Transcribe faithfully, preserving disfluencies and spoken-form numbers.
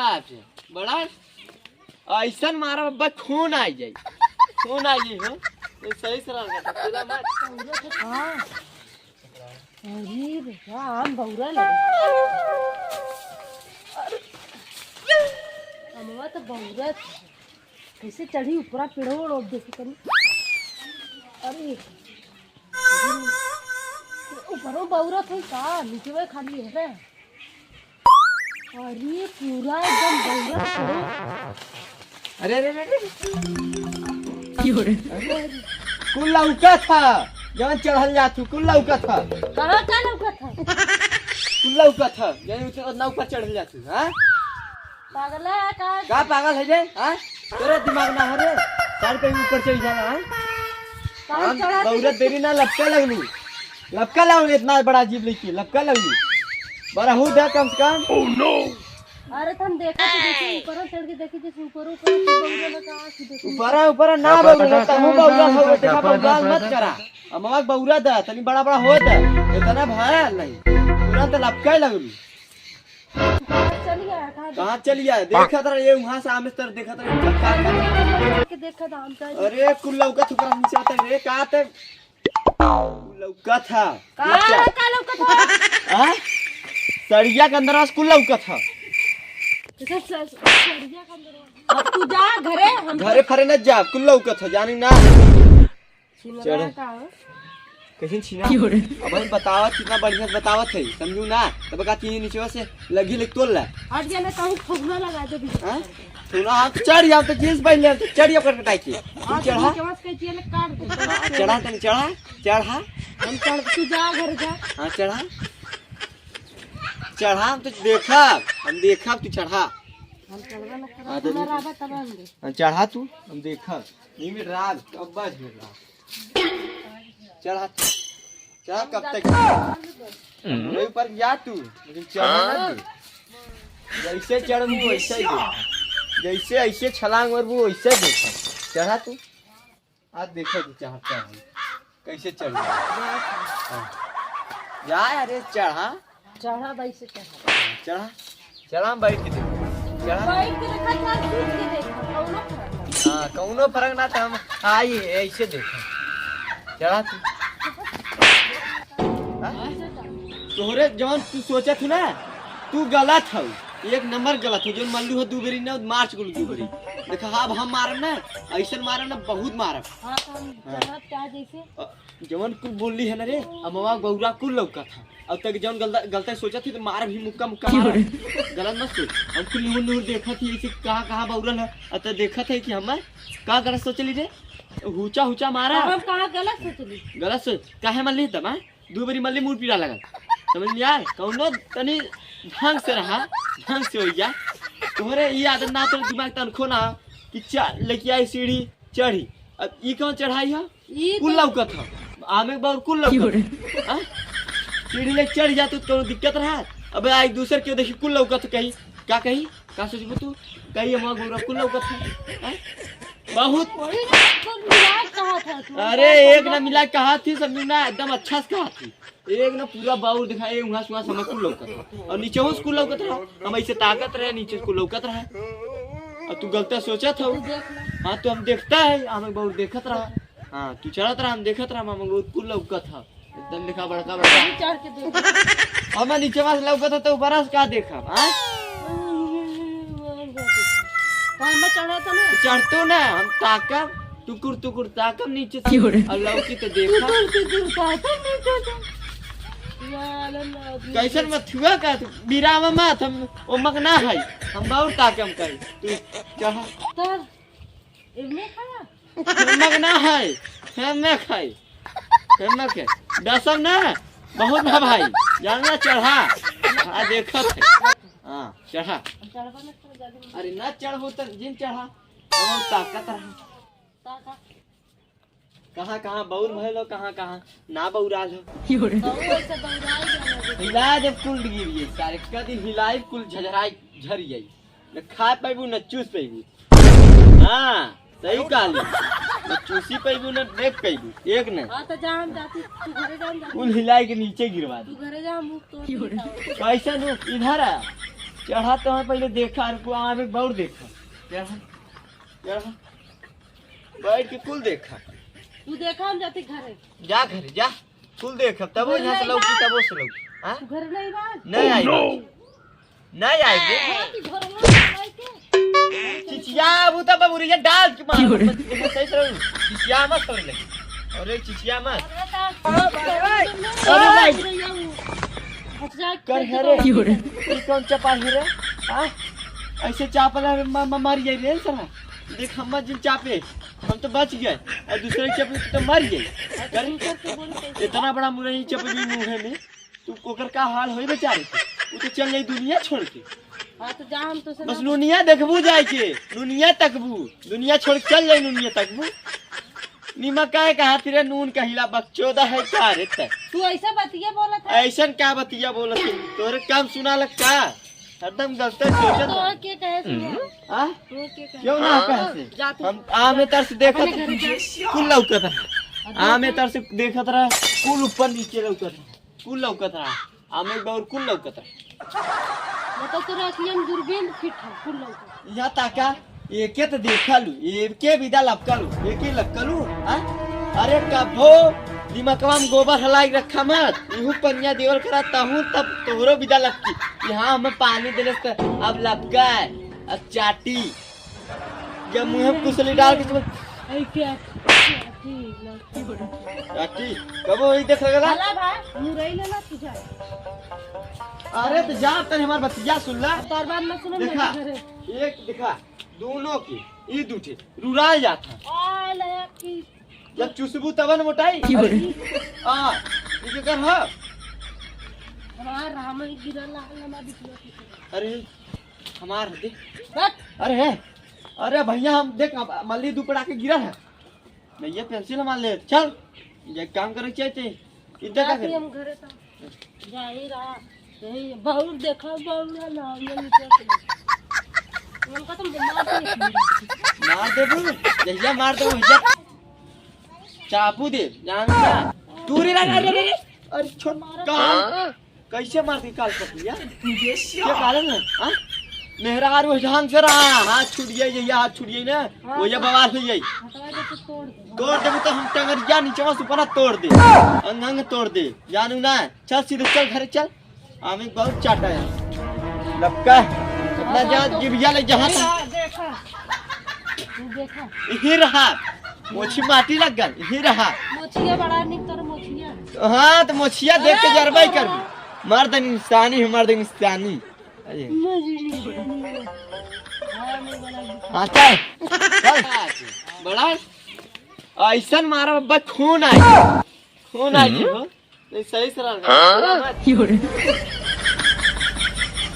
बाप रे, बड़ा ऐसन मारा बब्बा, खून आ जाई, खून आ जाई हो। ये सही से रहा, तेरा मत। हाँ। अरे बेटा, आम बौरा लगे। अमवा तो बौरा था। कैसे चढ़ी ऊपरा पेड़ो ओड़ो देखे तनी। अरे, ऊपरो बौरा था का? नीचे में खाली है ना? अरे, पूरा एकदम बौरा था। अरे, अरे, अरे, अरे। की हो रे? अरे, कुल लौका था, जवन चढ़ल जात हूँ, कुल लौका था। कहाँ का लौका था? कुल लौका था, जवन उतना ऊपर चढ़ल जात हूँ, हाँ? पागल है का? का पागल है रे? हाँ? तोरा दिमाग ना हो रे? सार पे ऊपर चढ़ जाना, हाँ? कहाँ हम चढ़ा दौड़त देरी ना, लपका लगलू। लपका लगलू, इतना बड़ा जीप लेके, लपका लगलू। बड़ा हूँ दे कम से कम। अरे, तुम देखा तो देखी, ऊपर चढ़ के देखी, जैसे ऊपर, ऊपर की बौरा लगा, की देखी। ऊपर, ऊपर ना बौरा, तमू बौरा हो, देखा, बौरा मत करा। अमवा बौरा दा, तनी बड़ा, बड़ा हो दा। इतना भरा नहीं। पूरा तो लपका लगलू। चल गया, कहाँ कहाँ चल गया? देखा था ये वहाँ से आमे तर देखा था, ये झटका खा गया। के देखा था हम तो। अरे, कुल लौका थुपरा नीचे आता रे, का ते? कुल लौका था। का, का लौका था? हाँ? सड़िया के अंदर आज कुल लौका था। अच्छा, स-, स-, सड़िया के अंदर। अब तू जा घरे, हम घरे फरे न जा, कुल लौका था, जानी ना। छिनरा चढ़। का हो? कैसे छिना? की हो रे? अब हम बतावत, कितना बढ़िया से बतावत है, समझू ना? तब का चीज नीचे से लगी ले तोल ला। हट जा ना, कहीं ठोकना लगा दे भी। हाँ? थोड़ा आप चढ़ जाओ तो जींस पहन ले, तो चढ़ जाओ करके टाइट के। हाँ, चढ़ा। तो नीचे से कह दिया ना, काट दे। हाँ, चढ़ा तनी चढ़ा, चढ़ा। हम चढ़, तू जा घर जा। हाँ, चढ़ा। चढ़ा, हम तो देखा, हम देखा, तू चढ़ा। हम चढ़वा ना, हाँ, तो हमारा आवा तब हम दे। हाँ, चढ़ा तू, हम देखा। नहीं मिल रहा, अब बस मिल रहा। चढ़ा, चढ़ा कब तक? मेरे ऊपर जा तू, लेकिन चढ़ा ना तू। जैसे चढ़बू वैसे ही देख। जैसे ऐसे छलांग मारबू वैसे देख। चढ़ा तू। आज देखो तू चढ़ता है। कैसे चढ़ रहा है? हाँ। जा, अरे चढ़ा। चढ़ा भाई से चढ़ा। चढ़ा। चढ़ा, हम बैठ के देखो। चढ़ा। बैठ के देखा, चाहे सूत के देखा, कौनो फर्क ना। हाँ, कौनो फर्क ना, तो हम आई है, ऐसे देखो। चढ़ा तू। हाँ? तोहरे जौन तू सोचत हो ना, तू गलत हौ, एक नंबर गलत हौ। जौन मल्लू हो दू बेरी ना, मार्च को दू बेरी। देखा, अब हम मारब ना, ऐसन मारब ना, बहुत मारब। हाँ, तो हम हाँ। जवाब क्या जैसे? अ, जवन कुल बोलली है ना रे, अमवा बौरा कुल लौका था। अब तक जवन गलता, गलता सोचा थी तो मार भी मुक्का, मुक्का मारा। गलत मत सोच। हम कुल निहुर, निहुर देखा थी, ऐसे कहाँ, कहाँ बौरल है। अब तो देखा था कि हम का गलत सोचली रे, हुचा, हुचा मारा। अब हम कहाँ गलत सोचली? गलत सोच, काहे मल्ली तमा? दू बारी मल्ली मुड़ पीरा लगल। समझ में आए? कौनो तनी ढंग से रहा, ढंग से हो जा। तोहरे ई आदत ना, तोहरे दिमाग तनखो ना कि चा-, लेके आई सीढ़ी, चढ़ी। अब ई कौन चढ़ाई है? ई कुल तो लौकत है। आमे के बाउर कुल लौकत है। हाँ? सीढ़ी ले चढ़ जातू तो कौनो दिक्कत रहा? अबे आज दूसर के देखी कुल लौकत है, कही, का कही? का सोचबू तू? कही हमार गौरा कुल लौकत है। हाँ? बहुत वही ना, तो मिला कहा था तू। अरे, एक ना मिला कहा थी, समझू ना, एकदम अच्छा से कहा थी। एक ना पूरा बाउर दिखा, ए, उहाँ से, उहाँ से हमें कुल लौकत रहा। और नीचे से कुल लौकत रहा। हम ऐसे ताकत रहे, नीचे से कुल लौकत रहा। और तू गलत सोचत हो। तू देख ले। हाँ, तो हम देखता है, हमें बाउर देखत रहा। हाँ, तू चढ़त रहा, हम देखत रहा, हमें बाउर कुल लौकत है। एकदम देखा बड़का, बड़का। तू चढ़ के देख। हमें नीचे से लौकत है, तो ऊपर से का देखा, हाँ? तो हमें चढ़ा था ना। चढ़तो ना, हम ताकब। टुकुर टुकुर ताकब नीचे से। की हो रे? और लौकी तो देखा। टुकुर टुकुर ताकब नीचे से। या अल्लाह। कैसन मथुआ का तू? बिरावा मत, हम ओमक ना है। हम बाउर ताकम करी। तू चढ़ा। तर, इवने खाया? ओमक ना है। हम ना खाई। हम ना खाई। डसम ना। बहुत ना भाई। जानना चढ़ा। आ देखत है। हाँ, चढ़ा। अरे ना चढ़बो त जिन चढ़ा। हम ताकत रहा। ताकत। कहाँ, कहाँ बउर भइल हो, कहाँ, कहाँ ना बउराल हो। की हो रे? बउर ऐसे बउराई गया ना। हिला देब कुल गिर जाई, सारे कदी हिलाई कुल झझराई झर जाई। न खा पाइबू, न चूस पाइबू। हाँ, सही कहली। न चूसी पाइबू, न देख पाइबू। एक न। हाँ, तो जा, हम जाती, तू घरे जा, हम जाती। कुल हिलाई के नीचे गिरवा दे। तू घरे जा, हम मुंह तोड़ के बताओ। कैसे नु? इधर आ। चढ़ा तो है, पहले देखा, रुको, आम एक बार देखा। चढ़ा, चढ़ा। बैठ के कुल देखा। तू देखा, हम जाते घरे। जा घरे, जा। कुल देखा, तब घर यहाँ से नहीं लौकी, बा। तब से लौकी। हाँ? तू घर नहीं बा? नहीं आई। नहीं आई रे। हाँ, तू घर में नहीं के। चिचिया, वो तो बबुरिया डाल के मार। सही से रहू। चिचिया मत करे लगे। अरे चिचिया मत। अरे भाई। अरे भाई। कर है रे। ये कौन चपा है रे? हाँ? ऐसे चापला म-, म-, मार जाई रे साला। देख हम जिन चापे, हम तो बच गए। और दूसरे के चापे तो मर गए। अरे इतना बड़ा मुरई चपबी मुँह में। तू ओकर का हाल होई बेचारे के? उ तो चल जाई दुनिया छोड़ के। हाँ, तो जा, हम तो बस दुनिया देखबू जाए के, दुनिया तकबू, दुनिया छोड़ के चल जाई दुनिया तकबू। निमक काहे कहा तेरे नून कहिला बकचोदा है का रे तै? तू ऐसा बतिया बोलत है। ऐसन का बतिया बोलत है? तोरे काम सुना लगता? हरदम गलत सोचत तो है। के कहे सुना? आ? तो के कहे? क्यों ना कहे से? जा तू। हम आमे तर से देखत अपने घर जा। कुल लौकत है। आमे तर से देखत रहा, कुल ऊपर नीचे लौकत है। कुल लौकत रहा, आमे एक बार कुल लौकत रहा। मतलब तोरा अखियन दूरबीन फिट है, कुल लौकत। यहाँ ताका, एके तो देखा लू, एके विदा लपका लू, एके लपका लू, हाँ? अरे कभो दिमकवा में गोबर हलाई रखा मत, इहू पनिया देवल करा तहू तब तोहरो विदा लपकी। यहाँ हमें पानी देले से अब लपका है, अब चाटी। जब मुँह में कुसली डाल के तुम ऐ क्या? चाटी, लौकी। चाटी, कबो वही देख लगला? चला भाई, मुरई लेला तुझा। अरे तो जा तनी हमार बतिया सुन ला। तार बात मत सुनो, देखा, मेरे घरे। एक देखा, दोनों की, ई दूठे, रुराल जात है। आ, ले की। जब चुसबू तब न मोटाई। की बोले? हाँ, ई के कर हा? हमार राम ही गिरल ला, ला, ला, बिचवा के। अरे, हमार दे। बस। अरे, अरे भैया, हम देख, अब मल्ली दू पड़ा के गिरा है। नहीं, ये पेंसिल हमार ले, चल। ये काम करे के चाहिए, इधर का जाती करे? हम घरे तो जाही रहा। यही बहुत देखा, बहुत ना, ये नीचे से। उनका तो मार दे। मार देबू, जहिया मार देबू, भैया। चापू दे, जान जा। दूरी रह, अरे, अरे, अरे, अरे, छोड़, कहाँ? कैसे मार दी काल पतिया? ये कारण है, हाँ? मेहरारू ढंग से रहा, हाथ छूट गया, ये हाथ छूट गई ना, वो ये बवाल हो गई। हटवा दे तो तोड़ दे। तोड़ देबू तो हम टंगरिया नीचे से ऊपर तोड़ दे, अंग अंग तोड़ दे, जानू ना। चल सीधे चल घरे चल, आमे बहुत चाटा है। लपका, अपना जा जिभिया ले जहाँ तक। देखा, तू देखा। यही रहा, मोछी माटी लग गल, यही रहा। मोछिया बड़ा निक तोर मोछिया। हाँ, तो मोछिया देख के अरे, जरबा ही तोरा। कर। मर्द इंसानी है, मर्द इंसानी। अरे। मजनू। हाँ, मैं बड़ा दुखी। हाँ, चल। चल। बड़ा ऐसन मारा बब्बा, खून आई। खून आई हो। नहीं, सही से रहा। हाँ?